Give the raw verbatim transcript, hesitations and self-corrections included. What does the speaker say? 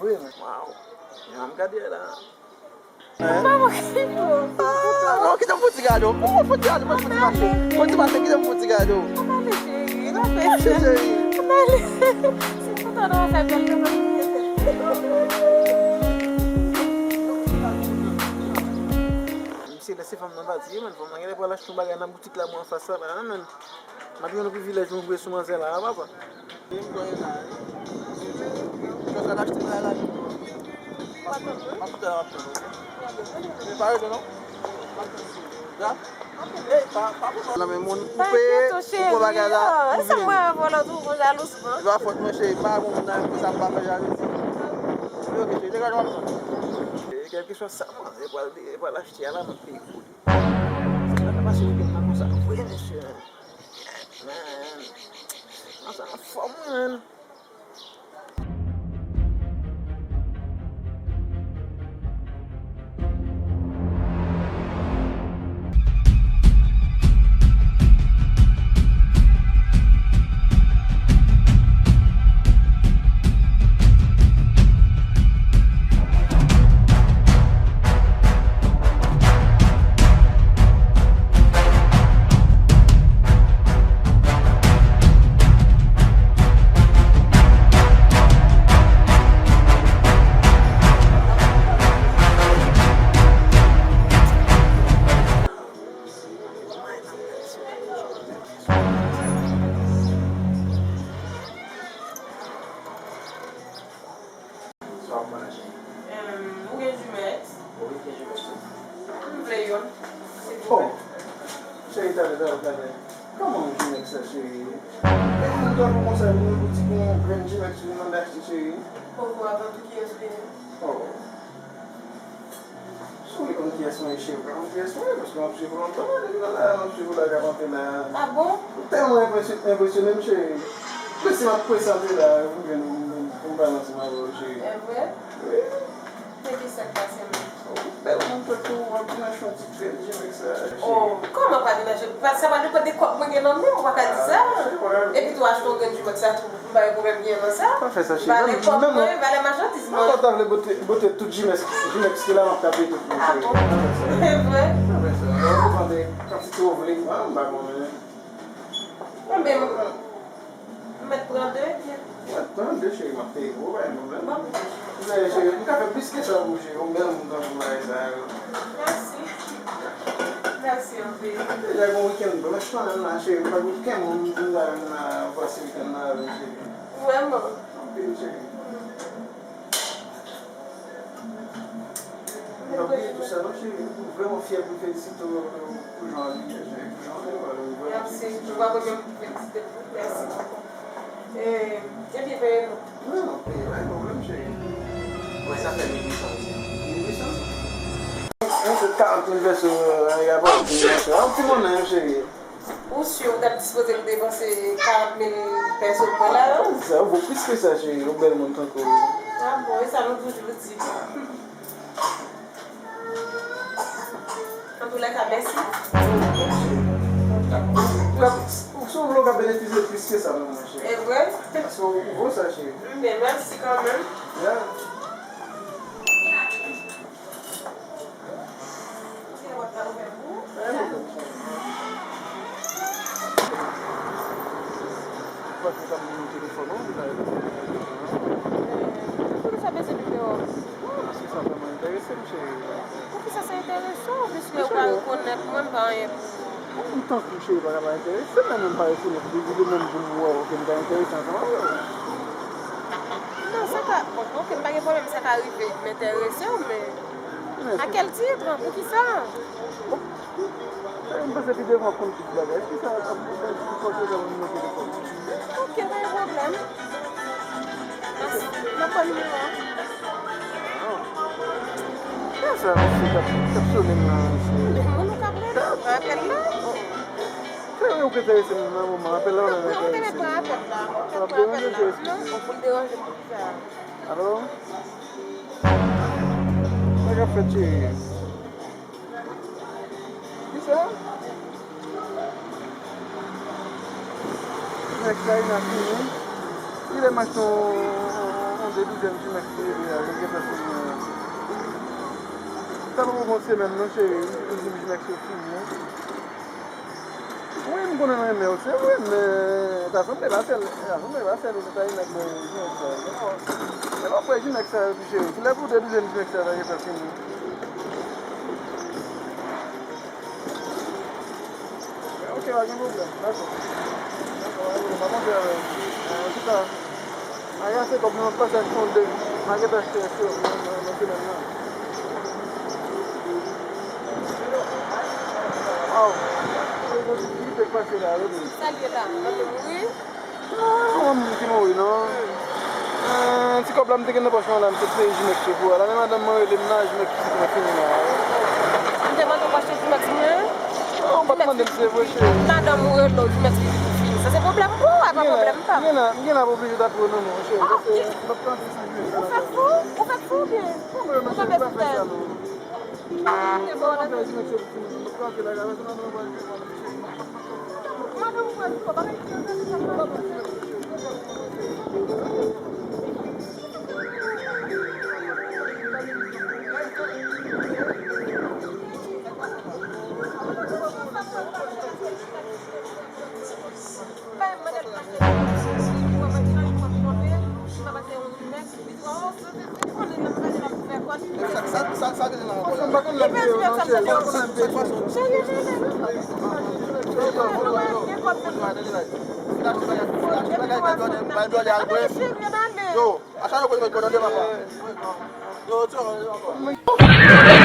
vre, men. Waw. Jan m gade la. Mwen pa manke pou. Ah, non, kite m fè ti gade w. Kite m fè ti gade w, mwen fè ti mache. Fè ti mache, kite m fè ti gade w. Mwen pale, cheri, mwen pale. Mache, cheri. Mwen pale. Se kontan nou fè bèl nou. Mesye, lè se fanm nan pati, men fanm nan genlè pral achte yon bagay nan boutik la, mwen anfas la, la, men. M ap jwenn yon privilèj mwen voye sou manzè la, papa. Nan men moun koupe, ou pran bagay la, ou vini. Li pa fòt mwen, cheri, pa bon moun nan, pou sa m pa fè jalouzi. Wi, ok, cheri, degaje w ap tann. Kèlkeswa sa manzè pral, pral achte a la, m ap peye pou li. Sa ka pase wikenn nan konsa vre, mesye, men. Man. An sa anfòm, wi, menn. Sa w ap manje? Em, ou gen Dumex? Wi, gen Dumex, wi. M vle youn, silvouplè. Oh! Cheri, talè, talè, talè. Kòman yon Dumex la, cheri? E mwen, m te konn konsa, yon boutik, yon grenn Dumex, vin mande achte, cheri. Poko, avan tou, kiyès ou ye? Oh. Si w vle konn kiyès mwen ye, cheri, ou ka konn kiyès mwen ye, paske m ap swiv ou lontan, depi nan la, m ap swiv ou la, k ap antre la. Ah bon? M tèlman enpresyo-, enpresyone m, cheri. Prese m ap prese antre la, pou m jwenn ou, pou m pale ansanm avè w, cheri. E vre? Wi. Men ki sa k pase menm? Ou bèl moun, tèt ou, w ap vin achte yon ti grenn Dumex la, cheri. Oh, kòman pa vin achte? Sa pa depann de kòb mwen gen nan men, ou pa ka di sa. Ah, cheri, pa grave. Epi tou, achte yon grenn Dumex la tou. M pa gen pwoblèm gen nan sa. Pa fè sa, cheri. Valè kòb mwen, valè machandiz mwen. Ankò ta vle bote, bote tout Dumex, Dumex ki la, m ap tape tout pou ou, cheri. Ah bon? Pa fè sa. E vre? Pa fè sa. Ou pran de kantite ou vle. Ah, m pa konnen. Konbyen m, m mèt pran de, ebyen. Ou mèt pran de, cheri, m ap peye pou ou, pa gen pwoblèm. Bon. Men, cheri, m ka fè plis ke sa pou ou, cheri. Yon bèl moun tankou w la, e sa yo. Mèsi. Mèsi anpil. Deja gon wikenn blanch kanmenm la, cheri. M pa gen okenn moun m ta renmen nan pase wikenn nan avè l, cheri. Vrèman? Anpil, cheri. Anpil tou sa, non, cheri. M vrèman fyè pou felisite w pou jan w abiye, cheri, pou jan w ale, m vrèman felisite w. Mèsi. Ou pa konnen m felisite w. Mèsi. E, ebyen, peye nou. Non, non, peye, pa gen pwoblèm, cheri. Mwen, sa fè mil uit san, mesye. Mil uit san? Mwen, se Karant mil pèso, an, y ap ap di, monchè. Yon ti monnen, cheri. Ou si ou t ap dispoze pou depanse karant mil pèso pou mwen la, non? Sa, ou vo plis ke sa, cheri. Yon bèl moun tankou ou. Ah bon, e sa nou toujou di. Antoulèka, mèsi. Ou ka, ou, si w vle, ou ka benefisye plis ke sa, menm, monchè. E vre? Paske ou, ou vo sa, cheri. Byen, mèsi kanmenm. Ya. Ou gen lòt la ouvè pou ou? Paske sa m gen telefòn ou, m ta rete. Poukisa bezwen vin deyò? Wi, paske sa vrèman enterese m, cheri. Poukisa sa enterese w? Piske ou pa rekonèt mwen, m pa anyen pou ou. Bon, m tankou w, cheri, pa ka pa enterese m, men menm pa rekonèt li, li de menm pou m wè w, ke m ta enterese ansanm avè w. Non, sa ka, bon, oke, m pa gen pwoblèm, sa ka rive m enterese w, men à quel titre? Poukisa? Bon, cheri, m panse pi devan w ap konn tout bagay. Kisa w ap, ap, ap fòse sa pou m monte telefòn? Oke, pa gen pwoblèm. Mèsi. M ap pran nimewo a. Oh. Kiyès sa, mesye, k ap, k ap sone m nan, mesye? Moun ou k ap rele, pran apèl la. Oh. Cheri, ou k enterese m nan moman, apèl la pa menm enterese m. Non, non, te met pran apèl la. Sa ap deranje w, cheri? Non, ou pou l deranje m poukisa? Alo? Sa k ap fèt, cheri? Kisa? Nèg sa, li nan fini. Li lè m achte yon, yon, yon de douzèn Dumex li rele a, li gentan fini an. Sa pa poko yon semèn non, cheri, li di m Dumex yo fini an. Wi, m konnen m renmen w, se vre, men ta sanble pa sèl, ta sanble pa sèl ou ta Dumex mwen Dumex sa. Men lè w pran Dumex sa yo tou, cheri, kilè pou de douzèn Dumex sa yo ta gentan fini? Ok, pa gen pwoblèm. Dakò. Dakò, pa gen pwoblèm. M ap monte avè w. Antouka, m a rase kòb nan pòch ak yon de. M a gentan achte yo nan, nan, nan semèn nan. Waw. Se yon ti gripe k pase la, wi. Sa l ye la? Manmi mouri? Non, pa manman m ki mouri, non. Eh, ti kòb la m te gen nan pòch mwen la, m sot peye Dumex yo pou wè. La, men madanm mwen rele m nan, Dumex yo fini la. M te mande w pou achte Dumex mwen? Non, ou pa t mande m, se vre, cheri. Madanm ou rele w, Dumex li di pou fini. Sa se pwoblèm pou ou, a pa pwoblèm pa m. M gen la, m gen la pou oblije ta pou non, non, cheri. Ah, paske m ap tande ti Dumex la. Ou fèk fou? Ou fèk fou oubyen? Ou tonbe sou tèt? Sa, sa, sa, sa gen nan pòch la? M pa konn lè m peye w, non, cheri. M pa konn lè m peye w. Yo, a chak fwa yo kote kote papa. Yo, yo, yo.